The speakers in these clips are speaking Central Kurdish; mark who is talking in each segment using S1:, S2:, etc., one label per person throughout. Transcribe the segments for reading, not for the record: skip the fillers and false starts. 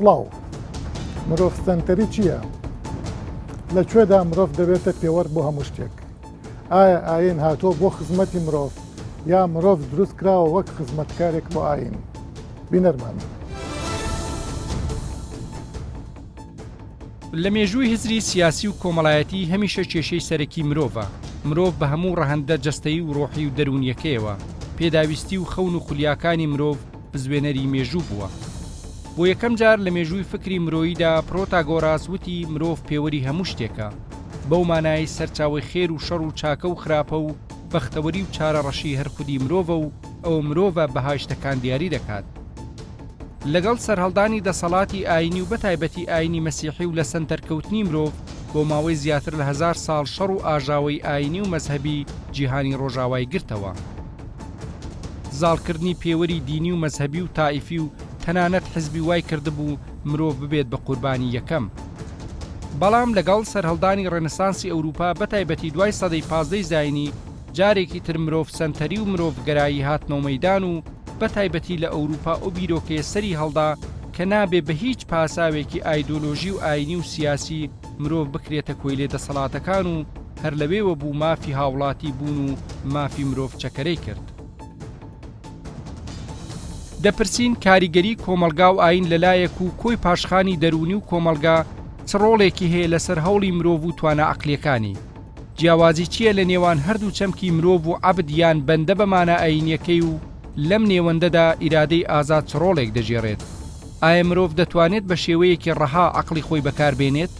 S1: سڵاو. مرۆڤ سەنتەری چییە؟ لە کوێدا مرۆڤ دەبێتە پێوەر بۆ هەموو شتێک؟ ئایا ئاین هاتووە بۆ خزمەتی مرۆڤ یا مرۆڤ دروست کراوە وەک خزمەتکارێک بۆ ئاین؟ بینەرمان بن.
S2: لە مێژووی هزری سیاسی و کۆمەڵایەتی هەمیشە کێشەی سەرەکی مرۆڤە، مرۆڤ بە هەموو ڕەهەندە جەستەیی و ڕۆحی و دەروونیەکەیەوە، پێداویستی و خەون و خولیاکانی مرۆڤ بزوێنەری مێژوو بووە. بۆ یەکەم جار لە مێژووی فکری مرۆییدا پرۆتاگۆراس وتی مرۆڤ پێوەری هەموو شتێکە، بەو مانایەی سەرچاوەی خێر و شەڕ و چاکە و خراپە و بەختەوەری و چارەڕەشی هەر خودی مرۆڤە و ئەوە مرۆڤە بەهای شتەکان دیاری دەکات. لەگەڵ سەرهەڵدانی دەسەڵاتی ئایینی و بەتایبەتی ئایینی مەسیحی و لە سەنتەرکەوتنی مرۆڤ بۆ ماوەی زیاتر لە هەزار ساڵ شەڕ و ئاژاوەی ئایینی و مەزهەبی جیهانی ڕۆژاوای گرتەوە. زاڵکردنی پێوەری دینی و مەزهەبی و تائیفی و تەنانەت حزبی وای کردبوو مرۆڤ ببێت بە قوربانی یەکەم. بەڵام لەگەڵ سەرهەڵدانی ڕێنسانسی ئەوروپا بەتایبەتی دوای سەدەی پازدەی زاینی جارێکی تر مرۆڤ سەنتەری و مرۆڤگەرایی هاتنەوە مەیدان و بەتایبەتی لە ئەوروپا ئەو بیرۆکەیە سەری هەڵدا کە نابێ بە هیچ پاساوێکی ئایدۆلۆژی و ئاینی و سیاسی مرۆڤ بکرێتە کۆیلەی دەسەڵاتەکان و هەر لەوێوە بوو مافی هاوڵاتی بوون و مافی مرۆڤ چەکەرەی کرد. دەپرسین کاریگەری کۆمەڵگا و ئایین لە لایەک و کۆی پاشخانی دەروونی و کۆمەڵگا چ ڕۆڵێکی هەیە لەسەر هەوڵی مرۆڤ و توانا عەقلیەکانی؟ جیاوازی چییە لە نێوان هەردوو چەمکی مرۆڤ و عەبد یان بەندە بە مانا ئایینیەکەی و لەم نێوەندەدا ئیرادەی ئازاد چ ڕۆڵێک دەگێڕێت؟ ئایا مرۆڤ دەتوانێت بە شێوەیەکی ڕەها عەقڵی خۆی بەکار بێنێت؟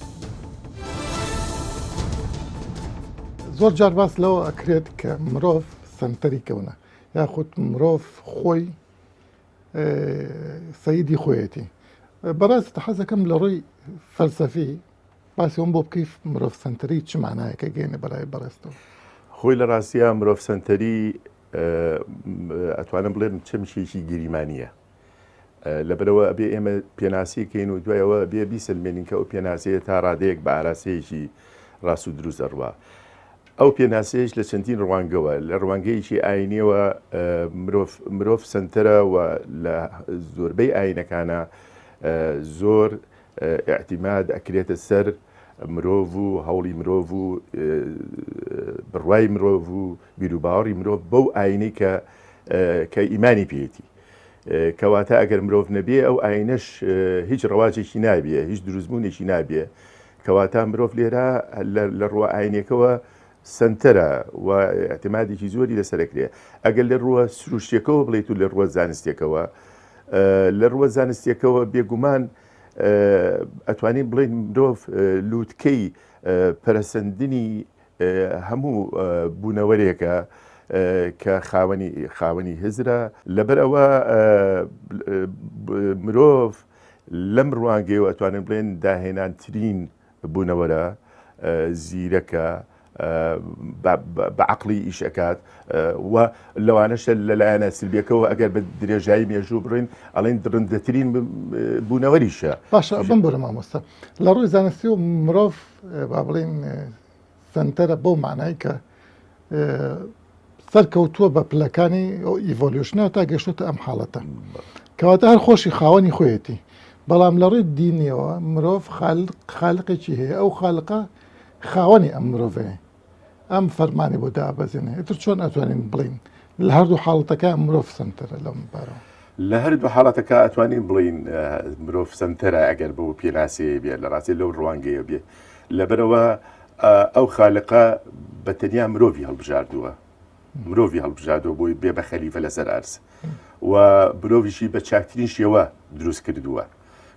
S1: زۆر جار باس لەوە ئەکرێت کە مرۆڤ سەنتەری کەونە یاخود مرۆڤ خۆی سەیدی خۆیەتی بەڕێزت حەزەکەم لە ڕووی فەلسەفی باسی ئەوم بۆ بکەی مرۆڤ سەنتەری چ مانایەکە گەێنێ بەلای بەڕێزتەوە؟
S3: خۆی لە ڕاستیا مرۆڤ سەنتەری ئەتوانم بڵێم چەمکێکی گریمانییە. لەبەرەوە ئەبێ ئێمە پێناسی کەین و دوایەوە بێ بیسەلمێنین کە ئەو پێناسەیە تا ڕادەیەک بە ئاراستەیەکی ڕاست و دروست ئەڕوا. ئەو پێناسەیەش لە چەندین ڕوانگەوە لە ڕوانگەیەکی ئاینیەوە مرۆڤ مرۆڤ سەنتەرە و لە زۆربەی ئاینەکانە زۆر ئیعتیماد ئەکرێتە سەر مرۆڤ و هەوڵی مرۆڤ و بڕوای مرۆڤ و بیروباوەڕی مرۆڤ بەو ئاینەی کە کە ئیمانی پێیەتی. کەواتە ئەگەر مرۆڤ نەبێ ئەو ئاینەش هیچ ڕەواجێکی نابێ هیچ دروستبوونێکی نابێ کەواتە مرۆڤ لێرە لە ڕووە ئاینێکەوە سنتەرە و اعتمادێکی زۆری لەسەرەکرێ ئەگەر لە ڕووە سروشتەکەەوە بڵیت و لە ڕووە زانستێکەوە لە ڕووە زانستیەکەوە بێگومان ئەتوانین بڵێین مرۆڤ لووتکەی پەرەسەندنی هەموو بوونەوەرێکە کە خاوەنی خاوەنی هزرە لەبەر ئەوە مرۆڤ لەم ڕوانگەیەوە ئەتوانین بڵێن داهێنانترین بوونەوەرە زیرەکە بە عەقڵی ئیش ئەکات و لەوانەشە لەلایەنە سلبیەکەوە ئەگەر بە درێژایی مێژوو بڕین ئەڵێن دڕندەترین بوونەوەریشە.
S1: باشە بمبورە مامۆستا لە ڕووی زانستی و مرۆڤ با بڵین سنتەرە بەو معنای کە سەرکەوتووە بە پلەکانی ئەو evolution ە تا گەشتۆتە ئەم حاڵەتە کەواتە هەر خۆشی خاوەنی خۆیەتی بەڵام لە ڕووی دینیەوە مرۆڤ خالقێکی هەیە ئەو خالقە خاوەنی ئەم مرۆڤەیە ئەم فەرمانی بۆ دابەزێنێ ئیتر چۆن ئەتوانین بڵین لە هەردوو حاڵەتەکە مرۆڤ سنتەرە لەم بارەوە
S3: لە هەردوو حاڵەتەکە ئەتوانین بڵین مرۆڤ سنتەرە ئەگەر بۆ پێناسەیە بێت لە ڕاستی لەو ڕوانگەیە بێ لەبەرەوە ئەو خالقە بە تەنیا مرۆڤی هەڵبژاردووە مرۆڤی هەڵبژاردووە بۆی بێ بە خەلیفە لەسەر ئەرز و مرۆڤیشی بە چاکترین شێوە دروست کردووە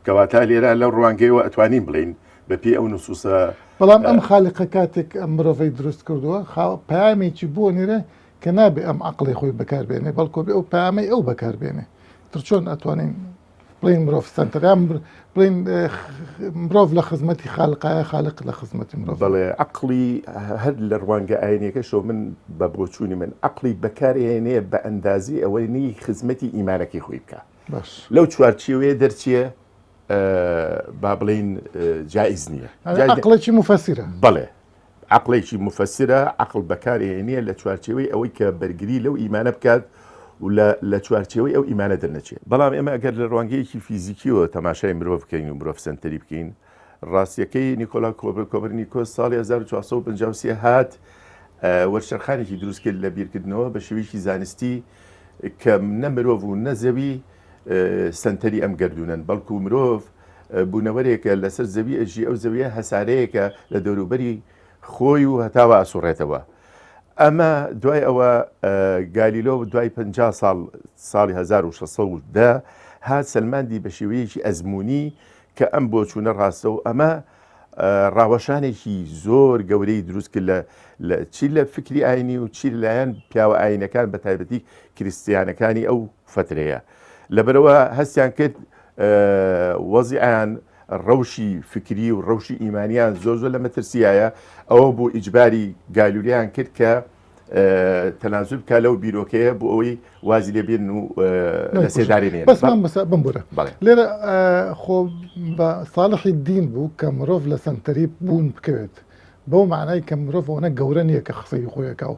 S3: کەواتە لێرە لەو ڕوانگەیەوە ئەتوانین بڵێین بە پێی ئەو نصوصە
S1: بەڵام ئەم خالقە کاتێک ئەم مرۆڤەی دروست کردووە پەیامێکی بۆ نێرێ کە نابێ ئەم عەقڵی خۆی بەکار بێنێ بەڵکۆ بێ ئەو پەیامەی ئەو بەکار بێنێ تر چۆن ئەتوانین بڵێین مرۆڤ سەنتەر یان بڵێین مرۆڤ لە خزمەتی خالقایە خالق لە خزمەتی مرۆڤ
S3: بەڵێ عەقڵی هەر لە ڕوانگە ئاینیەکەشەوە من بە بۆچوونی من عەقڵی بەکارهێنێ بە ئەندازەی ئەوەی نی خزمەتی ئیمانەکەی خۆی بکا
S1: باش.
S3: لەو چوارچێوەیە دەرچێ با بڵێین جائیز نییە.
S1: عەقڵێکی موفەسیرە.
S3: بەڵێ عەقڵێکی موفەسیرە، عەقڵ بەکارهێنێ لە چوارچێوەی ئەوەی کە بەرگری لەو ئیمانە بکات و لە چوارچێوەی ئەو ئیمانە دەرنەچێ. بەڵام ئێمە ئەگەر لە ڕوانگەیەکی فیزیکیەوە تەماشای مرۆڤ بکەین و مرۆڤ سەنتەری بکەین، ڕاستیەکەی نیکۆلا کۆپەرنیکۆس ساڵی 1453 هات وەرچەرخانێکی دروست کرد لە بیرکردنەوە بە شێوەیەکی زانستی کە نە مرۆڤ و نە زەوی سەنتەری ئەم گەردوونەن، بەڵکو مرۆڤ بوونەوەرێکە لەسەر زەوی ئەژی، ئەو زەویە هەسارەیەکە لە دەوروبەری خۆی و هەتاوە ئەسوڕێتەوە. ئەمە دوای ئەوە گالیلۆ دوای 50 ساڵ ساڵی 1610 هات سەلماندی بە شێوەیەکی ئەزمموونی کە ئەم بۆچوونە ڕاستە و ئەمە ڕاوەشانێکی زۆر گەورەی دروست کرد لە چی لە فکری ئاینی و چی لەلایەن پیاوە ئاینەکان بە تایبەتی کریسیانەکانی ئەو فترەیە لەبەرەوە هەستیان کرد وەزیان ڕەوشی فکری و ڕەوشی ئیمانیان زۆر زۆر لە مەترسیایە ئەوە بوو ئیجباری گالیلیان کرد کە تەنازول بکا لەو بیرۆکەیە بۆ ئەوەی وازی لێ بێن و لە سێدارەی نێن.
S1: بەس مامۆستا بمبورە لێرە خۆ بە ساڵحی دین بوو کە مرۆڤ لە سەنتەری بوون بکەوێت بەو معنای کە مرۆڤ ئەوەنە گەورە نییە کە قسەی خۆیەکە و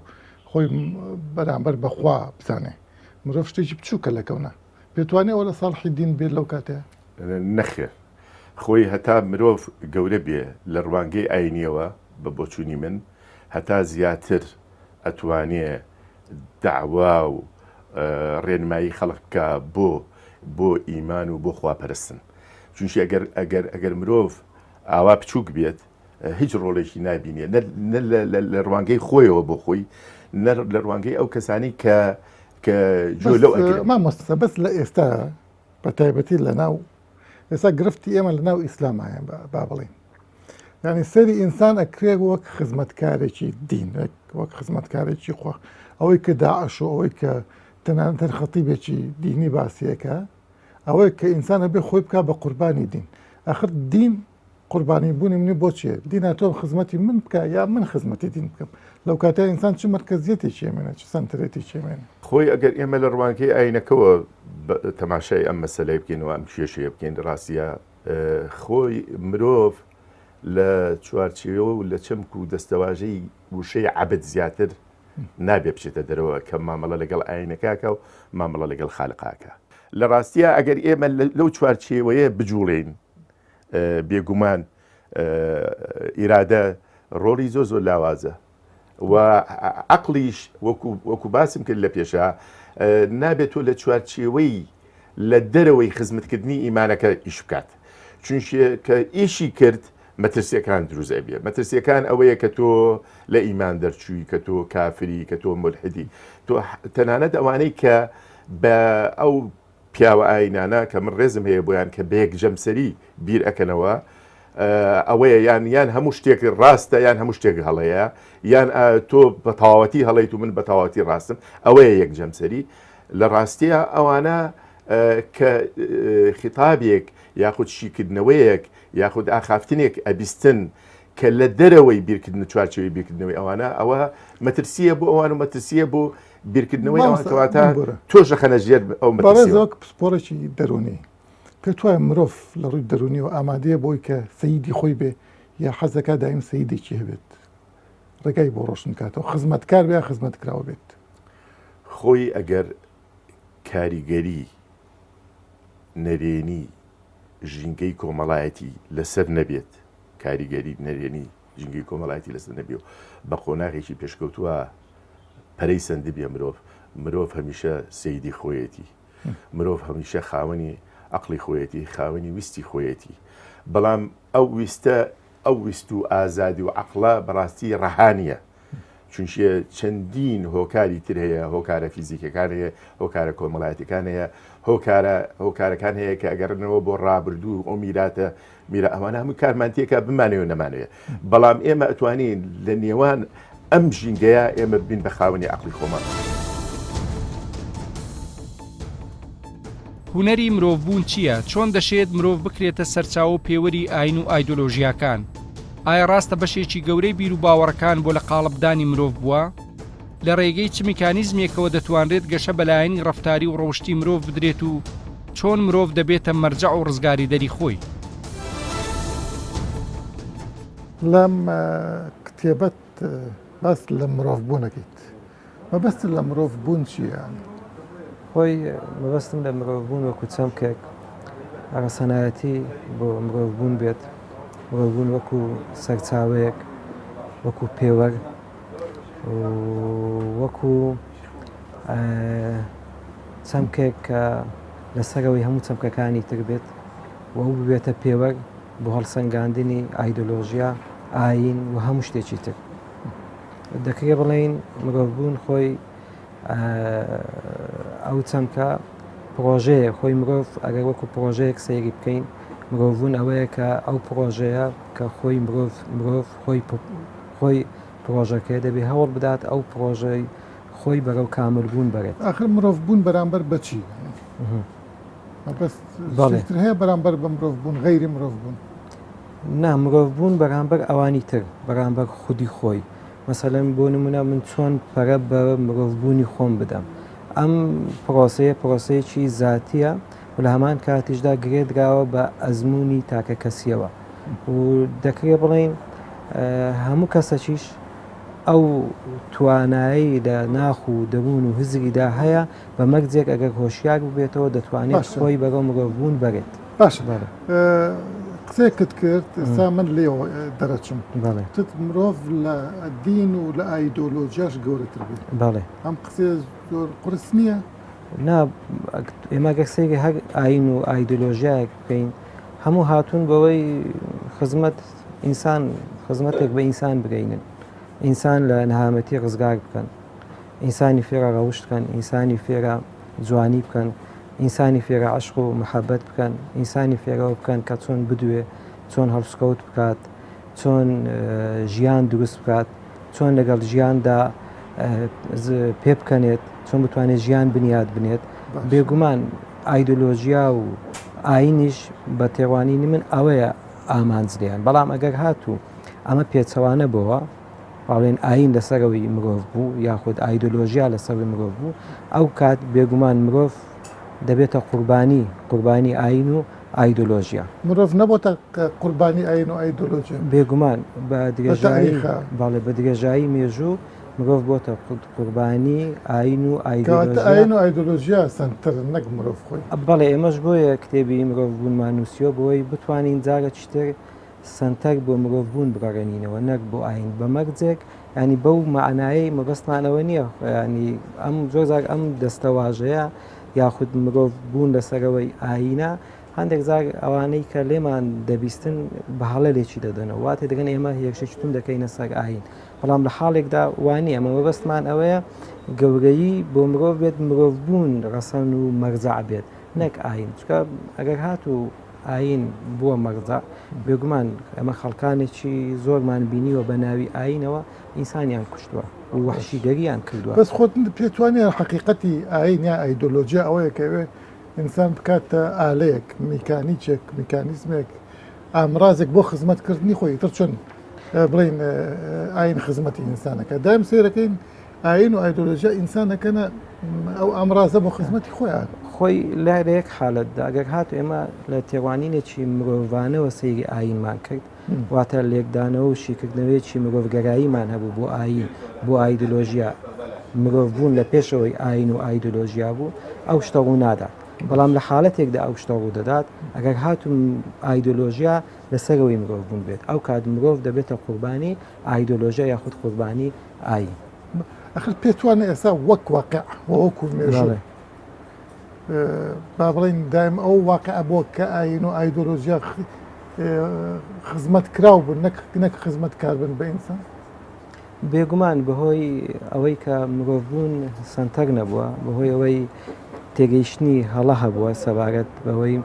S1: خۆی بەرامبەر بەخوا بزانێ مرۆڤ شتێکی بچووکە لە کەونە پێتوانێ ئەوە لە ساڵحی دین بێت لەو کاتەیە؟
S3: نەخێر خۆی هەتا مرۆڤ گەورە بێ لە ڕوانگەی ئاینیەوە بە بۆچوونی من هەتا زیاتر ئەتوانێ دەعوا و ڕێنمایی خەڵک بکا بۆ بۆ ئیمان و بۆ خواپەرستن چونکی ئەگەر ئەگەر ئەگەر مرۆڤ ئاوا بچووک بێت هیچ ڕۆڵێکی نابینێ نە لە ڕوانگەی خۆیەوە بۆ خۆی نە لە ڕوانگەی ئەو کەسانی کە کە جۆ لەو ئەگرن.
S1: مامۆستا بەس لە ئێستا بە تایبەتی لە ناو ئێستا گرفتی ئێمە لە ناو ئیسلامایە با بڵێین یعنی سەری ئینسان ئەکرێ وەک خزمەتکارێکی دین وەک خزمەتکارێکی خوا ئەوەی کە داعش و ئەوەی کە تەنانەت هەر خەتیبێکی دینی باسیەکە ئەوەی کە ئینسان ئەبێ خۆی بک بە قوربانی دین ئەخر دین قوربانی بوونی منی بۆ چیە؟ دین هاتووە خزمەتی من بکا یا من خزمەتی دین بکەم؟ لەو کاتە ئینسان چ مەرکەزیەتێکی ئەمێنێ چ سەنتەرێتێکی ئەمێنێ؟
S3: خۆی ئەگەر ئێمە لە ڕوانگەی ئاینەکەوە تەماشای ئەم مەسەلەیە بکەین و ئەم کێشەیە بکەین ڕاستیە خۆی مرۆڤ لە چوارچێوە و لە چەمک و دەستەواژەی وشەی عەبد زیاتر نابێ بچێتە دەرەوە کە مامەڵە لەگەڵ ئاینەکەکە و مامەڵە لەگەڵ خالقاکە لە ڕاستیە ئەگەر ئێمە لەو چوارچێوەیە بجوڵێین بێگومان ئیرادە ڕۆڵی زۆر زۆر لاوازە و عەقڵیش وەکو باسم کرد لە پێشا نابێت تۆ لە چوارچێوەی لە دەرەوەی خزمەتکردنی ئیمانەکە ئیش بکات چونکە کە ئیشی کرد مەترسیەکان دروست ئەبێ مەترسیەکان ئەوەیە کە تۆ لە ئیمان دەرچووی کە تۆ کافری کە تۆ ملحدی تۆ تەنانەت ئەوانەی کە بە ئەو پیاوە ئاینانە کە من ڕێزم هەیە بۆیان کە بەیەک جەمسەری بیر ئەکەنەوە ئەوەیە یان یان هەموو شتێک ڕاستە یان هەموو شتێک هەڵەیە یان تۆ بە تەواوەتی هەڵیت و من بە تەواوەتی ڕاستم ئەوەیە یەک جەمسەری لە ڕاستیە ئەوانە کە خیتابێک یاخود شیکردنەوەیەک یاخود ئاخافتنێک ئەبیستن کە لە دەرەوەی بیرکردن چوارچێوەی بیرکردنەوەی ئەوانە ئەوە مەترسیە بۆ ئەوان و مەترسیە بۆ بیرکردنەوەی ئەوان کەواتە تۆش دەخەنە ژێر ئەو
S1: بەڕێز وەک پسپۆڕێکی دەروونی پێت وایە مرۆڤ لە ڕووی دەروونیەوە ئامادەیە بۆی کە سەیدی خۆی بێ یا حەزەکە دایم سەیدێکی هەبێت ڕێگای بۆ ڕۆشن کاتەوە خزمەتکار بێ یا خزمەتکراوە بێت؟
S3: خۆی ئەگەر کاریگەری نەرێنی ژینگەی کۆمەڵایەتی لەسەر نەبێت کاریگەری نەرێنی ژینگەی کۆمەڵایەتی لەسەر نەبێ و بە قۆناغێکی پێشکەوتووە پەرەی سەندبێ مرۆڤ، مرۆڤ هەمیشە سەیدی خۆیەتی، مرۆڤ هەمیشە خاوەنی عەقڵی خۆیەتی، خاوەنی ویستی خۆیەتی، بەڵام ئەو ویستە، ئەو ویست و ئازادی و عەقڵە بەڕاستی ڕەها نییە، چونکێ چەندین هۆکاری تر هەیە، هۆکارە فیزیکیەکان هەیە، هۆکارە کۆمەڵایەتیەکان هەیە، هۆکارە هۆکارەکان هەیە کە ئەگەڕێنەوە بۆ ڕابردوو ئەو میراتە میرە ئەوانە هەموو کارمان تێکا بمانەوێ نەمانەوێ بەڵام ئێمە ئەتوانین لە نێوان ئەم ژینگەیە ئێمە ببین بە خاوەنی عەقڵی خۆمان.
S2: هونەری مرۆڤبوون چییە؟ چۆن دەشێت مرۆڤ بکرێتە سەرچاوە و پێوەری ئاین و ئایدۆلۆژیاکان؟ ئایا ڕاستە بەشێکی گەورەی بیروباوەڕەکان بۆ لە قاڵبدانی مرۆڤ بووە؟ لە ڕێگەی چ میکانیزمێکەوە دەتوانرێت گەشە بە لایەنی ڕەفتاری و ڕەوشتی مرۆڤ بدرێت و چۆن مرۆڤ دەبێتە مەرجەع و ڕزگاریدەری خۆی؟
S1: لەم کتێبەت باس لە مرۆڤ بوون ئەکەیت مەبەستت لە مرۆڤ بوون چییە؟
S4: خۆی مەبەستم لە مرۆڤبوون وەکو چەمکێک ڕەسەنایەتی بۆ مرۆڤبوون بێت، مرۆڤبوون وەکو سەرچاوەیەک، وەکو پێوەر و وەکو چەمکێک کە لەسەرەوەی هەموو چەمکەکانی تر بێت و ئەو ببێتە پێوەر بۆ هەڵسەنگاندنی ئایدۆلۆژیا، ئایین و هەموو شتێکی تر. دەکرێ بڵێین مرۆڤبوون خۆی ئەو چەمکە پرۆژەیە خۆی مرۆڤ ئەگەر وەکو پرۆژەیەک سەیری بکەین مرۆڤبوون ئەوەیە کە ئەو پرۆژەیە کە خۆی مرۆڤ مرۆڤ خۆی خۆی پرۆژەکەی دەبێ هەوڵ بدات ئەو پرۆژەی خۆی بەرەو کامل بوون بەرێت.
S1: ئاخر مرۆڤ بوون بەرامبەر بە چی؟ مەبەست شتێک تر هەیە بەرامبەر بە مرۆڤ بوون غەیری مرۆڤ بوون؟
S4: نا مرۆڤ بوون بەرامبەر ئەوانی تر بەرامبەر خودی خۆی مەسەلەن بۆ نمونە من چۆن پەرە بە مرۆڤبوونی خۆم بدەم ئەم پرۆسەیە پرۆسەیەکی زاتیە و لە هەمان کاتیشدا گرێ دراوە بە ئەزمموی تاکە کەسیەوە و دەکرێ بڵین هەموو کەسەکیش ئەو توانایی لە ناخ و دەبوون و هزریدا هەیە بە مەرجێک ئەگەر هۆشیار ببێتەوە دەتوانێت خۆی بەرەو مرۆڤبوون بەرێت.
S1: باشە قسەیەکت کرد ئێستا من لێەوە دەرەچم تت مرۆڤ لە دین و لە ئایدۆلۆژیاش گەورەتر بێت
S4: بەڵێ
S1: ئەم قسەیە زۆر قورس نییە؟
S4: نا ئێمە گەر سەیری هەر ئاین و ئایدۆلۆژیایەک بکەین هەموو هاتوون بەوەی خزمەت ئینسان خزمەتێک بە ئینسان بگەینن ئینسان لە نەهامەتی ڕزگار بکەن ئینسانی فێرە ڕەوشت بکەن ئینسانی فێرە جوانی بکەن ئینسانی فێرە عەشق و محەبەت بکەن ئینسانی فێرەوە بکەن کە چۆن بدوێ چۆن هەڵسکەوت بکات چۆن ژیان دروست بکات چۆن لەگەڵ ژیاندا پێ بکەنێت چۆن بتوانێت ژیان بنیاد بنێت بێگومان ئایدۆلۆژیا و ئاینیش بە تێڕوانینی من ئەوەیە ئامانج لێیان بەڵام ئەگەر هاتوو ئەمە پێچەوانە بۆوە باڵێن ئاین لەسەرەوەی مرۆڤ بوو یاخود ئایدۆلۆژیا لەسەروی مرۆڤ بوو ئەو کات بێگومان مرۆڤ دەبێتە قوربانی قوربانی ئاین و ئایدۆلۆژیا.
S1: مرۆڤ نەبۆتە قوربانی ئاین و ئایدۆلۆژیا؟
S4: بێگومان بە درێژایی بەڵێ بە درێژایی مێژوو مرۆڤ بۆتە قوربانی ئاین و
S1: ئایدۆلۆژیا. کەواتە ئاین و ئایدۆلۆژیا سەنتەرن نەک مرۆڤ خۆی.
S4: بەڵێ ئێمەش بۆیە کتێبی مرۆڤ بوونمان نووسیوە بۆی بتوانین جارێکی تر سەنتەر بۆ مرۆڤ بوون بگەڕێنینەوە نەک بۆ ئاین بە مەرجێک ینی بەو مەعنایەی مەبەستمان ئەوە نییە ینی ئەم زۆر جار ئەم دەستەواژەیە یاخود مرۆڤ بوون لەسەرەوەی ئاینە هەندێک جار ئەوانەی کە لێمان دەبیستن بە هەڵە لێکی دەدەنەوە وا تێدەگەن ئێمە هێرشێکی توند دەکەینە سەر ئاین بەڵام لە حاڵێکدا وانی ئەمە مەبەستمان ئەوەیە گەورەیی بۆ مرۆڤ بێت مرۆڤ بوون ڕەسەن و مەرجع بێت نەک ئاین چکە ئەگەر هاتوو ئایین بووە مەغزا، بێگومان ئێمە خەڵکانێکی زۆرمان بینیوە بە ناوی ئایینەوە ئینسانیان کوشتووە و وەحشیگەریان کردووە.
S1: بەس خۆت پێت وا نییە حەقیقەتی ئایین یا ئایدۆلۆژیا ئەوەیە کە ئەوێ ئینسان بکاتە ئالەیەک، میکانیکێک، میکانیزمێک، ئامرازێک بۆ خزمەتکردنی خۆی، ئیتر چۆن بڵێین ئایین خزمەتی ئینسان ئەکات؟ دایم سەیرەکەین ئایین و ئایدۆلۆژیا ئینسان ئەکەنە ئەو ئامرازە بۆ خزمەتی خۆیان.
S4: خۆی لە یەک حالەتدا ئەگەر هات ئێمە لە تێڕوانینێکی مرۆڤانەوە سەیری ئایینمان کرد واتە لێکدانەوە و شیکردنەوەیەکی مرۆڤگەراییمان هەبوو بۆ ئایین بۆ ئایدۆلۆژیا مرۆڤ بوون لە پێشەوەی ئایین و ئایدۆلۆژیا بوو ئەو شتە ڕوو نادات بەڵام لە حالەتێکدا ئەو شتە ڕوو دەدات ئەگەر هاتوو ئایدۆلۆژیا لەسەرەوەی مرۆڤ بوون بێت ئەو کات مرۆڤ دەبێتە قوربانی ئایدۆلۆژیا یاخود قوربانی ئایین.
S1: ئەخر پێت وانە ئێستا وەک واقع و وەکو مێژوو با بڵێین دایم ئەو واقع بووە کە ئایین و ئایدۆلۆژیا خزمەت کراو بوون نەک نەک خزمەتکار بن بە ئینسان؟
S4: بێگومان بەهۆی ئەوەی کە مرۆڤبوون سەنتەر نەبووە بەهۆی ئەوەی تێگەیشتنی هەڵە هەبووە سەبارەت بەوەی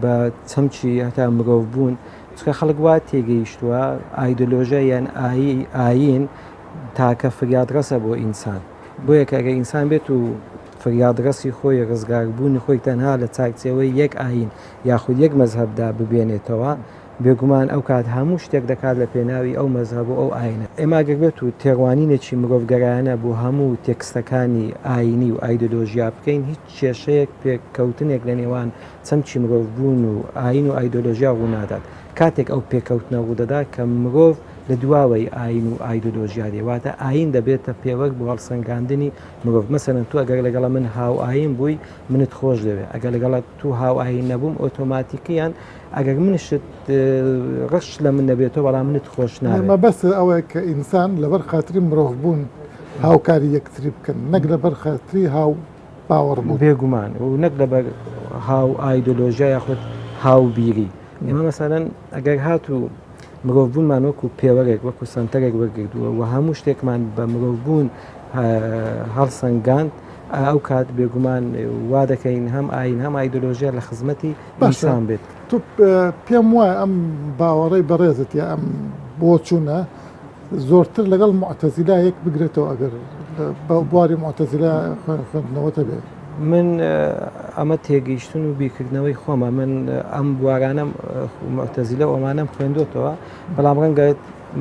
S4: بە چەمکی هەتا مرۆڤ بوون چکە خەڵک وا تێگەیشتووە ئایدۆلۆژیا یان ئایین تاکە فریادڕەسە بۆ ئینسان بۆیە کە ئەگەر ئینسان بێت و فریادڕەسی خۆی ڕزگاربوونی خۆی تەنها لە چارچێوەی یەک ئایین یاخود یەک مەزهەبدا ببێنێتەوە بێگومان ئەو کات هەموو شتێک دەکات لە پێناوی ئەو مەزهەب و ئەو ئایینە. ئێمە ئەگەر بێت و تێڕوانینێکی مرۆڤگەرایانە بۆ هەموو تێکستەکانی ئایینی و ئایدۆلۆژیا بکەین هیچ کێشەیەک پێککەوتنێک لە نێوان چەمکی مرۆڤبوون و ئایین و ئایدۆلۆژیا ڕوونادات. کاتێک ئەو پێکەوتنە ڕوودەدات کە مرۆڤ لە دواوەی ئاین و ئایدۆلۆژیا دێ واتە ئاین دەبێتە پێوەر بۆ هەڵسەنگاندنی مرۆڤ مەسەلەن تۆ ئەگەر لەگەڵە من هاو ئاین بووی منت خۆش دەوێت ئەگەر لەگەڵە تو هاو ئاین نەبووم ئۆتۆماتیکیان ئەگەر منشت ڕش لە من نەبێتەوە بەڵام منت خۆش ناوێت.
S1: مەبەست ئەوەیە کە ئینسان لەبەر خاتری مرۆڤ بوون هاوکاری یەکتری بکەن نەک لەبەر خاتری هاو باوەڕ بوون.
S4: بێگومان و نەک لەبەر هاو ئایدۆلۆژیا یاخود هاو بیری. ئێمە مەسەلەن ئەگەر هاتوو مرۆڤبوونمان وەکو پێوەرێک وەکو سەنتەرێک وەرگردووە و هەموو شتێکمان بە مرۆڤبوون هەڵسەنگاند ئەو کات بێگومان وا دەکەین هەم ئاین هەم ئایدۆلۆژیا لە خزمەتی ئینسان بێت.
S1: تۆ پێم وایە ئەم باوەڕەی بەڕێزت یا ئەم بۆچوونە زۆرتر لەگەڵ موعتەزیلە یەک بگرێتەوە ئەگەر بواری موعتەزیلە خوێندنەوەت هەبێت.
S4: من ئەمە تێگەیشتن و بیرکردنەوەی خۆمە من ئەم بوارانەم موعتەزیلە و ئەمانەم خوێندوتەوە بەڵام ڕەنگە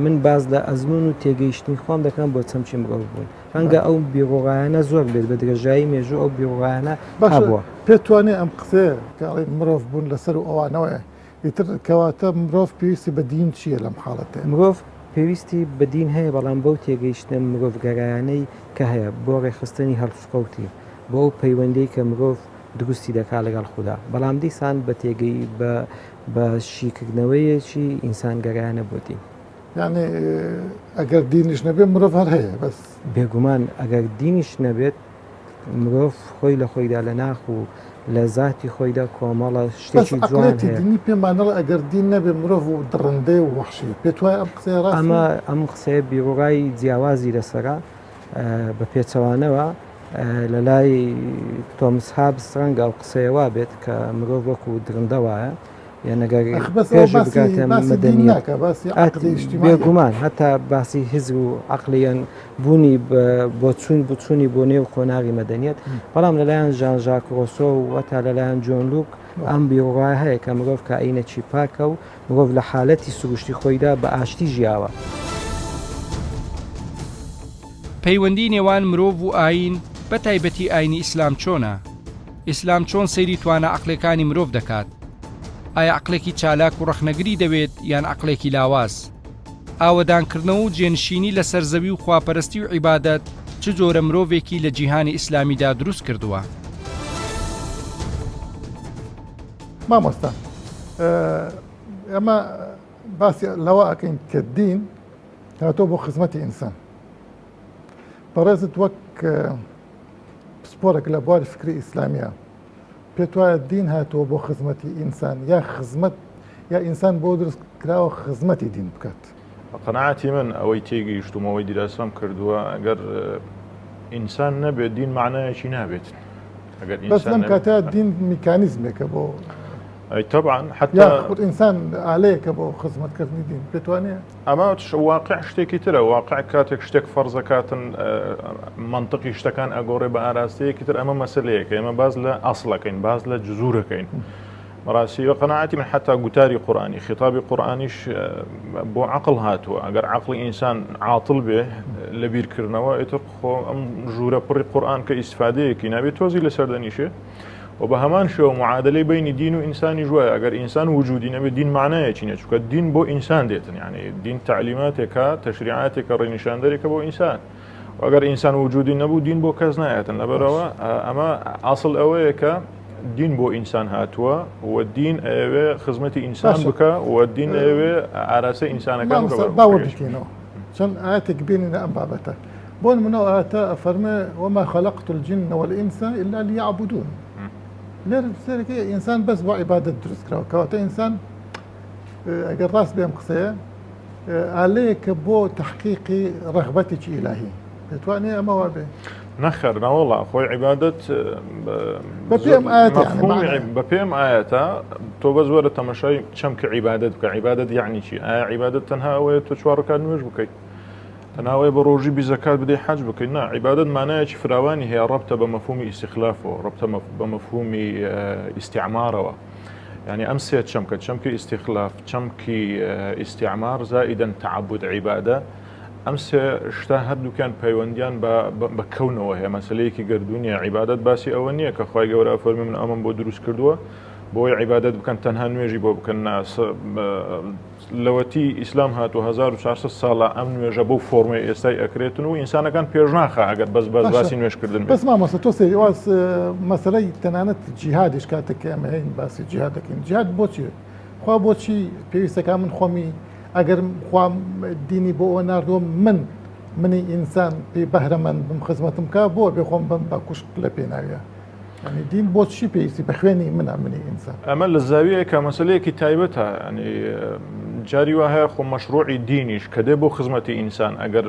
S4: من باز لە ئەزمون و تێگەیشتنی خۆم دەکەم بۆ چەمکی مرۆڤ بوون ڕەنگە ئەو بیرۆڕایانە زۆر بێت بە درێژایی مێژوو ئەو بیرۆڕایانە هەبووە.
S1: پێت وانیە ئەم قسەیە کە ئەڵێن مرۆڤ بوون لەسەر و ئەوانەوەیە ئیتر کەواتە مرۆڤ پێویستی بە دین چییە لەم حاڵەتەیە؟
S4: مرۆڤ پێویستی بە دین هەیە بەڵام بەو تێگەیشتنە مرۆڤگەرایانەی کە هەیە بۆ ڕێکخستنی هەڵسوکەوتی، بۆ ئەو پەیوەندیەی کە مرۆڤ دروستی دەکات لەگەڵ خودا، بەڵام دیسان بە تێگەی بە بە شیکردنەوەیەکی ئینسانگەرایانە بۆ دین.
S1: یانی ئەگەر دینیش نەبێت مرۆڤ هەر هەیە بەس.
S4: بێگومان ئەگەر دینیش نەبێت مرۆڤ خۆی لە خۆیدا لە ناخ و لە زاتی خۆیدا کۆمەڵە
S1: شتێکی جوان هەیە. دینی پێمان نەڵێ ئەگەر دین نەبێ مرۆڤ و دڕندەیە و وەحشیە پێت وایە ئەم قسەیە ڕاستە؟
S4: ئەمە ئەم قسەیە بیروڕای جیاوازی لەسەرە بە پێچەوانەوە لە لای تۆمس هابس ڕەنگە ئەو قسەیە وا بێت کە مرۆڤ وەکو درندە وایە یان ئەگەر پێش بگاتە مەدەنیەت بێگومان هەتا باسی هزر و عەقڵیان بوونی بۆچوون بچوونی بۆ نێو قۆناغی مەدەنیەت بەڵام لەلایەن ژان ژاک ڕۆسۆ و هەتا لەلایەن جۆن لوک ئەم بیروڕا هەیە کە مرۆڤ کائینێکی پاکە و مرۆڤ لە حالەتی سروشتی خۆیدا بە ئاشتی ژیاوە.
S2: پەیوەندی نێوان مرۆڤ و ئایین بە تایبەتی ئایینی ئیسلام چۆنە؟ ئیسلام چۆن سەیری توانا عەقڵیەکانی مرۆڤ دەکات؟ ئایا عەقڵێکی چالاک و ڕەخنەگری دەوێت یان عەقڵێکی لاواز؟ ئاوەدانکردنەوە و جێنشینی لەسەر زەوی و خواپەرستی و عیبادەت چ جۆرە مرۆڤێکی لە جیهانی ئیسلامیدا دروست کردووە؟
S1: مامۆستا ئێمە باسی لەوە ئەکەین کە دین هاتۆ بۆ خزمەتی ئینسان بەڕێزت وەک پسپۆرێک لە بواری فکری ئیسلامیە پێت وایە دین هاتووە بۆ خزمەتی ئینسان یا خزمەت یا ئینسان بۆ دروست کراوە خزمەتی دین بکات؟
S5: بە قەناعەتی من ئەوەی تێگەیشتووم ئەوەی دیراسەم کردووە ئەگەر ئینسان نەبێت دین معنایەکی نابێت
S1: ئەگەر بەس لەم کاتە دین میکانیزمێکە بۆ
S5: ئەی طبعا حتى
S1: خود ئینسان ئالەیەکە بۆ خزمەتکردنی دین پێت وانە
S5: ئەمە واقع شتێکی ترە واقع کاتێک شتێک فەرزەکاتن منطقی شتەکان ئەگۆڕێ بە ئاراستەیەکی تر ئەمە مەسلەیەکە ئێمە باز لە ئەسڵەکەین باز لە جزورەکەین بەڕاستی بە قەناعەتی من حتا گوتاری قورآانی خطابی قورآانیش بۆ عقل هاتووە ئەگەر عقلی ئینسان عاتڵ بێ لە بیرکردنەوە ئیتر خۆ ئەم ژوورە پڕی قورآن کە ئیسفادەیەکی نابێت تۆزی لەسەر دەنیشێ و بە هەمان شێوە معادلەی بینی دین و ئینسانیش وایە ئەگەر ئینسان وجودی نەبێت دین معنایەکی نیە چونکە دین بۆ ئینسان دێتن یعنی دین تەعلیماتێکە تەشریعاتێکە ڕێنیشاندەرێکە بۆ ئینسان و ئەگەر ئینسان وجودی نەبوو دین بۆ کەس نایەتن لەبەرەوە ئەمە ئاسڵ ئەوەیە کە دین بۆ ئینسان هاتووە و دین ئەوێ خزمەتی ئینسان بکە و دین ئەوێ ئاراستە ئینسانەکان
S1: باوە بکەینەوە چەند ئاەتێک بێنینە ئەم بابەتە بۆ نمونە ئاتا ئەفەرمێ وما خلقت الجن والانس الا ليعبدون لێرە سەرەکەی ئینسان بەس بۆ عیبادەت دروست کراوە کەواتە ئینسان ئەگەر ڕاست بێم قسەیە ئالەیەکە بۆ تحقیقی ڕەغبەتێکی ئیلاهی دەتوانێت ئەمە وا بێ
S5: نەخەر نەوەڵا خۆی عیبادەت
S1: بەپێم ئاەت
S5: بەپێم ئاەتە تۆ بەس وەرە تەمەشای چەمکە عیبادەت بکە عیبادەت یعنی چی ئایا عیبادەت تەنها ئەوەیە تۆ چوار ڕکات نوێژ بکەیت تەنها ئەوەیە بە ڕۆژی بی زەکات بدەی حەج بکەیت نا عیبادەت مانایەکی فراوانی هەیە ڕەبتە بە مەفهومی ئیستیخلافەوە ڕەبتە بە مەفهومی ئیستیعمارەوە یعنی ئەم سێ چەمکە چەمکی ئیستیخلاف چەمکی ئیستیعمار زائیدەن تەعەبود عیبادە ئەم سێ شتە هەردووکیان پەیوەندیان بە کەونەوە هەیە مەسلەیەکی گردونیە عیبادەت باسی ئەوە نییە کە خی گەورە فەرمی من ئەمەم بۆ دروست کردووە. بۆی عیبادەت بکەن تەنها نوێژی بۆ بکەن نا لەوەتی ئیسلام هاتوو 1400 ساڵە ئەم نوێژە بەو فۆرمەی ئێستای ئەکرێتن و ئینسانەکان پێش ناخا ئەگەر بەس بەس باسی نوێژکردن
S1: بەس مامۆستا تۆ سەیری واز مەسەلەی تەنانەت جیهادیش کاتێک کە ئێمە هەین باسی جیهاد دەکەین جیهاد بۆچی خوا بۆچی پێویستەکە من خۆمی ئەگەر خوا دینی بۆ ئەوە ناردووە من منی ئینسان پێی بەهرەمەند بم خزمەتم کا بۆ بێ خۆم بم بە کوشت لە پێناویە یعنی دین بۆچی پێویستی بە خوێنی منە منی ئینسان؟
S5: ئەمە لە زاویەیەکە مەسەلەیەکی تایبەتە ینی جاری وا هەیە خۆ مەشروعی دینیش کە دێ بۆ خزمەتی ئینسان ئەگەر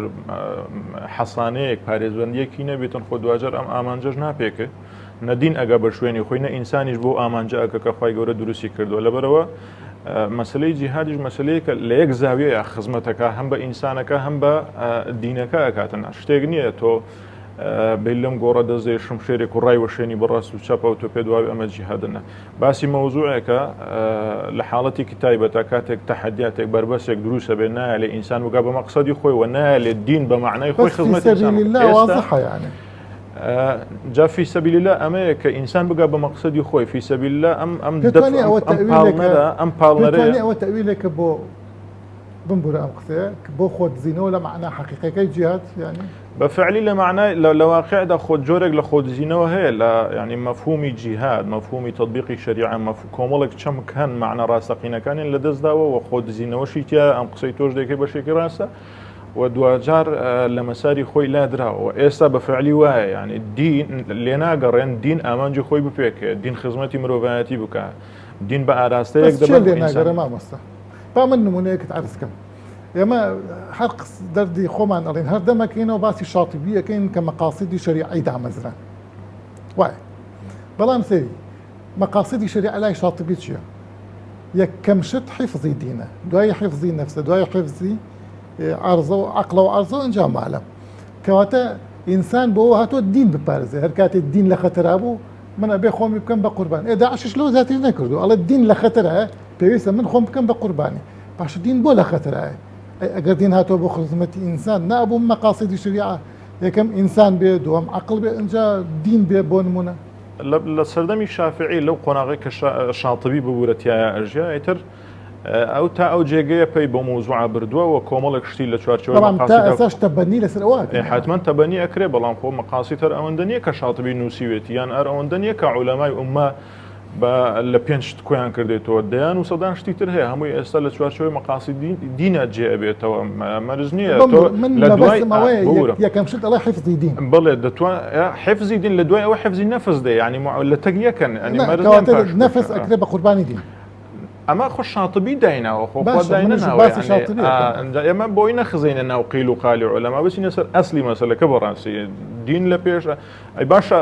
S5: حەسانەیەک پارێزبەندیەکی نەبێتن خۆ دواجار ئەم ئامانجەش ناپێکێ نە دین ئەگا بە شوێنی خۆی نە ئینسانیش بۆ ئامانجە ئەکە کە خوای گەورە دروستی کردووە لەبەرەوە مەسلەی جیهادیش مەسلەیەکە لە یەک زاویەیە خزمەتەکە هەم بە ئینسانەکە هەم بە دینەکە ئەکاتن شتێک نییە تۆ بێی لەم گۆڕە دەست دێ شمشێرێک و ڕای وەشێنی بە ڕاست و چەپە و تۆ پێت وابێ ئەمە جیهادە نا باسی مەوزوعێکە لە حاڵەتێکی تایبەتە کاتێک تەحەدیاتێک بەربەسێک دروستە بێ نایە لێ ئینسان بگا بە مەقسەدی خۆی و نایە لێ دین بە معنای خۆی خزمەت
S1: یعنی
S5: جا فی سبیل الله ئەمەیە کە ئینسان بگا بە مەقسەدی خۆی فی سبیل الله ئەم ئەم
S1: ئەم
S5: ئەم پاڵنەرە
S1: ئەوە تەویلێکە بۆ بمبورە ئەم قسەیە بۆ خۆدزینەوە لە مەعنا حەقیقەکەی جیهاد یانی؟
S5: بە فعلی لە مەعنای لە واقعدا خۆ جۆرێک لە خۆدزینەوە هەیە لە یعنی مەفهومی جیهاد مەفهومی تطبیقی شەریعە مەف کۆمەڵێک چەمک هەن مەعنا ڕاستەقینەکانیان لە دەست داوە و خۆدزینەوەشی تیا ئەم قسەی تۆش دەکەی بەشێکی ڕاستە و دواجار لە مەساری خۆی لادراوە ئێستا بە فعلی وایە یعنی دین لێناگەڕێن دین ئامانجی خۆی بپێکێت دین خزمەتی مرۆڤایەتی بکە دین بە ئاراستەیەک
S1: دەبەن لێناگەڕێ مامۆستا با من نمونەیەکت عەرز کەم ئێمە هەر دەردی خۆمان ئەڵێن هەر دەمەکەینەوە باسی شاتیبیەکەین کە مەقاسیدی شەریعی دامەزران وایە بەڵام سەیری مەقاسیدی شەریعە لای شاتیبی چییە؟ یەکەم شت حیفزی دینە دوای حیفزی نەفسە دوای حیفزی عرضە و عقلە و عرضە ئەنجا مالە کەواتە ئینسان بۆ هاتۆ دین بپارێزێ هەر کاتێک دین لە خەتەرا بوو من ئەبێ خۆمی بکەم بە قوربان ئێ داعشش لەوە زیاتری نەکردو ئەڵێ دین لە خەتەرایە پێویستە من خۆم بکەم بە قوربانی باشە دین بۆ لە خەتەرایە ئەی ئەگەر دین هاتووە بۆ خزمەتی ئینسان نابوو مەقاسیدی شریعە یەکەم ئینسان بێ دووەم عەقڵ بێ ئینجا دین بێ بۆ نمونە.
S5: لە سەردەمی شافعی لەو قۆناغەی کە شاتبی ببورە تیایا ئەژیا ئیتر ئەو تا ئەو جێگەیە پەی بۆ مەوزوعە بردووە و کۆمەڵێک شتی لە چوارچێوەی
S1: بەڵام تا
S5: مەقاسیدا
S1: ئێستاش تەبەنی لەسەر ئەوە ئەکەن
S5: ئێ حەتمەن تەبەنی ئەکرێ بەڵام خۆ مەقاسید هەر ئەوەندە نییە کە شاتبی نووسیوێتی یان هەر ئەوەندە نییە کە عولەمای ئوممە بە لە پێنج شت کۆیان کردێتەوە دەیان و سەدان شتی تر هەیە هەمووی ئێستا لە چوارچێوەی مەقاسید دینە جێ ئەبێتەوە مەرج نییە تۆ
S1: من
S5: لە دوای
S1: مەبەستم ئەوەیە
S5: ببورە.
S1: یەکەم شت ئەڵێ حفظی دین
S5: بەڵێ دەتوان حفظی دین لە دوای ئەوە حفظی نەفس دێ یعنی لە تەک یەکەن یعنی
S1: نا،
S5: مەرج نییە
S1: کەواتە
S5: پاش
S1: نەفس
S5: بکە.
S1: ئەکرێ بە قوربانی دین
S5: ئەمە خۆ شاتبی دایناوە خۆ خوا
S1: باشە، منیش
S5: داینەناوە
S1: باسی
S5: یعنی
S1: شاتبی ئەکەم.
S5: ئینجا ئێمە بۆی نەخزینە ناو قیل و قالی عولەما بچینە سەر ئەسلی مەسەلەکە بەڕاستی دین لە پێش ئەی باشە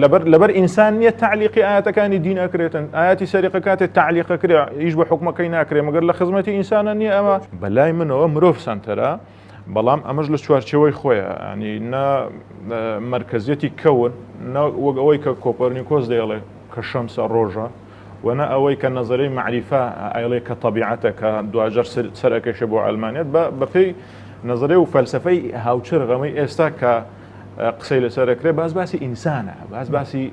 S5: لەبەر لەبەر ئینسان نییە تعلیقی ئاەتەکانی دین ئەکرێتن ئاەتی سەریقە کاتێ تعلیقە کرێ ئیش بە حکومەکەی ناکرێ مەگەر لە خزمەتی ئینسانە نییە ئەمە بەلای منەوە مرۆڤ سەنتەرە بەڵام ئەمەش لە چوارچێوەی خۆیە ینی نە مەرکەزیەتی کەون نە وەک ئەوەی کە کۆپەرنیکۆس دەیڵێ کە شەمسە ڕۆژە و نە ئەوەی کە نەزەرەی مەعریفە ئەیڵێ کە تەبیعەتە کە دواجار سەر ئەکێشێ بۆ عەلمانیەت بە بەپێی نەزەرەی و فەلسەفەی هاوچەرخ ئەمەی ئێستا کە قسەی لەسەر ئەکرێ باس باسی ئینسانە باس باسی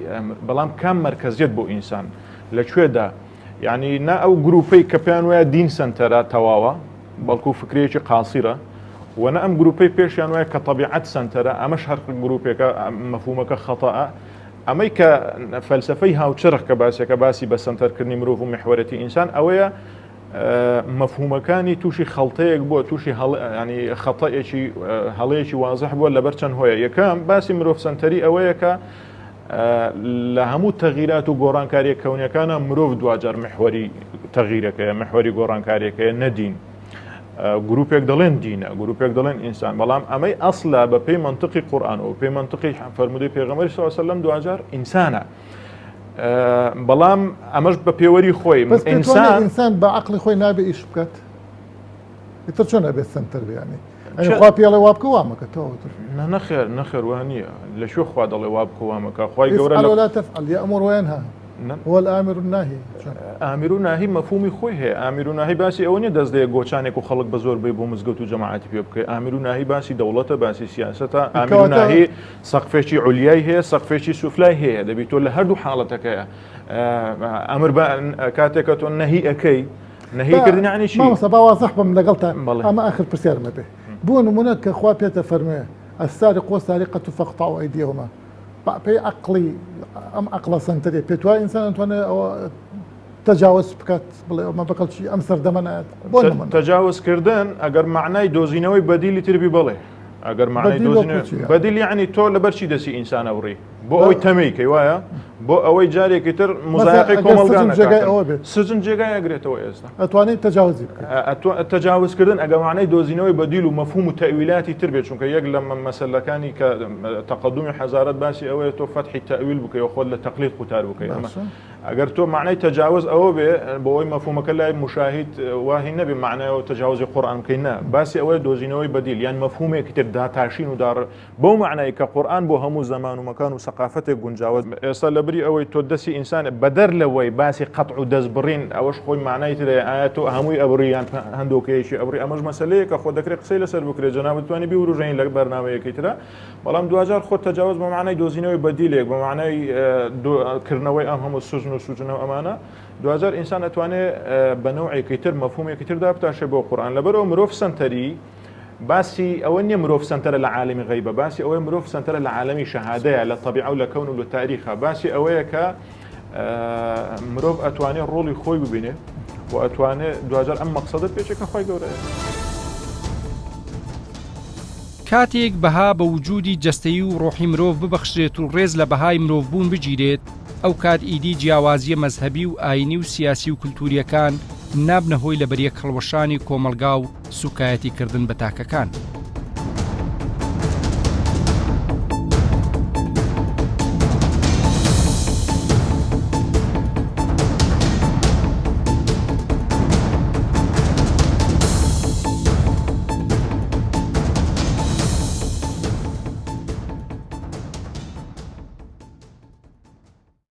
S5: بەڵام کام مەرکەزیەت بۆ ئینسان لە کوێدا یعنی نا ئەو گروپەی کە پێیان وایە دین سەنتەرە تەواوە بەڵکو فکرەیەکی قاسیرە و نە ئەم گروپەی پێشیان وایە کە تەبیعەت سەنتەرە ئەمەش هەر گروپێکە مەفهومەکە خەتەئە ئەمەی کە فەلسەفەی هاوچەرخ کە باسەکە باسی بە سەنتەرکردنی مرۆڤ و میحوەرەتی ئینسان ئەوەیە مەفهومەکانی تووشی خەڵتەیەک بووە تووشی ینی خەتەیەکی هەڵەیەکی وازح بووە لەبەر چەند هۆیە یەکەم باسی مرۆڤ سەنتەری ئەوەیە کە لە هەموو تەغیرات و گۆڕانکاریە کەونیەکانە مرۆڤ دواجار محوەری تەغیرەکەیە محوەری گۆڕانکاریەکەیە نەدین گروپێک دەڵێن دینە گروپێک دەڵێن ئینسان بەڵام ئەمەی ئەسلە بە پێی منطقی قورآن و پێی منطقی فەرمودەی پێغەمبەری صلی الله علیه و سلم دواجار ئینسانە بەڵام ئەمەش بە پێوەری خۆی
S1: ئینسان ئینسان بە عقلی خۆی نابێ ئیش بکات ئیتر چۆن ئەبێت سنتەر بیانێ خوا پێڵێ وا بکە وا مەکە تەواو تر
S5: نا نەخێر نەخێر وا نییە لە کوێ خوا دەڵێ وا بکە وا مەکە خوای گەورە
S1: لە لا تفعل يأمر وينهى. هو الآمر الناهی
S5: ئامر و ناهی مەفهومی خۆی هەیە ئامر و ناهی باسی ئەوە نیە دەست دەیە گۆچانێک و خەڵک بە زۆر بێ بۆ مزگەوت و جەماعەتی پێ بکەی ئامر و ناهی باسی دەوڵەتە باسی سیاسەتە ئامر و ناهی سەقفێکی عولیای هەیە سەقفێکی سوفلای هەیە دەبی تۆ لە هەردوو حاڵەتەکەیە ئەمر بە کاتێکە تۆ نەهی ئەەکەی نەهی کردن یعنی چی
S1: مامۆستا با وازح بم لەگەڵتان ئەمە ئاخر پرسیارمە بێ بۆ نمونە کە خوا پێتە فەرموێ السارق والسارقة فاقطعوا أيديهما بە پێی عەقڵی ئەم عەقڵە سەنتەرێ پێت وایە ئینسان ئەتوانێت ئەوە تەجاوز بکات بڵێ ئەمە بە کەڵکی ئەم سەردەمە نایەت بۆ نمونە
S5: تەجاوزکردن ئەگەر معنای دۆزینەوەی بەدیلی تر بی بەڵێ ئەگەر معنای دۆزینەوە بەدیل یعنی تۆ لەبەر چی دەستی ئینسانە بڕی بۆ ئەوەی تەمەی کەی وایە بۆ ئەوەی جارێکی تر مزایقی کۆمەڵگا
S1: جێگای ئەوە بێت
S5: سجن جێگای ئەگرێتەوە ئێستا
S1: ئەتوانێت تەجاوزی بکەیت
S5: تەجاوزکردن ئەگەر معنای دۆزینەوەی بەدیل و مەفهوم و تەویلاتی تر بێت چونکە یەک لە مەسەلەکانی کە تەقدمی حەزارەت باسی ئەوەیە تۆ فەتحی تەویل بکەی و خۆت لە تەقلید قوتار بکەی ئەمە ئەگەر تۆ معنای تەجاوز ئەوە بێ بۆ ئەوەی مەفهومەکە لای مشاهید واهی نەبێ معنایەوە تەجاوزی قورئان بکەی نا باسی ئەوەیە دۆزینەوەی بەدیل یان مەفهومێکی تر داتاشین و داڕ بەو مەعنای کە قورئان بۆ هەموو زەمان و مەکان و سەقافەتێک گونجاوە، ئێستا لەبری ئەوەی تۆ دەستی ئینسان بەدەر لەوەی باسی قەتع و دەست بڕین ئەوەش خۆی مەعنای ترە ئایا تۆ هەمووی ئەبڕی یان هەندۆکەیەکی ئەبڕی ئەمەش مەسەلەیەکە خۆ دەکرێت قسەی لەسەر بکرێت جەنابت توانی بیوروژێنی لە بەرنامەیەکی ترە بەڵام دواجار خۆت تەجاوز بە مەعنای دۆزینەوەی بەدیلێک بە مەعنای کردنەوەی ئەم هەموو سوزن و سوجنە و ئەمانە دواجار ئینسان ئەتوانێ بە نەوعێکی تر مەفهومێکی تر دابتاشێ بۆ قورئان لەبەرئەوە مرۆڤ سەنتەری باسی ئەوە نییە مرۆڤ سەنتەرە لە عالەمی غەیبە، باسی ئەوەیە مرۆڤ سەنتەرە لە عالەمی شەهادەیە، لە تەبیعە و لە کەون و لە تاریخە، باسی ئەوەیە کە مرۆڤ ئەتوانێ ڕۆڵی خۆی ببینێ و ئەتوانێ دواجار ئەم مەقسەدە پێچێ کە خوای گەورەیە.
S2: کاتێک بەها بە وجودی جەستەیی و ڕۆحی مرۆڤ ببەخشرێت و ڕێز لە بەهای مرۆڤبوون بگیرێت، ئەوکات ئیدی جیاوازییە مەزهەبی و ئایینی و سیاسی و کولتوورییەکان نابنە هۆی لەبەریەکهەڵوەشانی کۆمەڵگا و سوکایەتی کردن بە تاکەکان.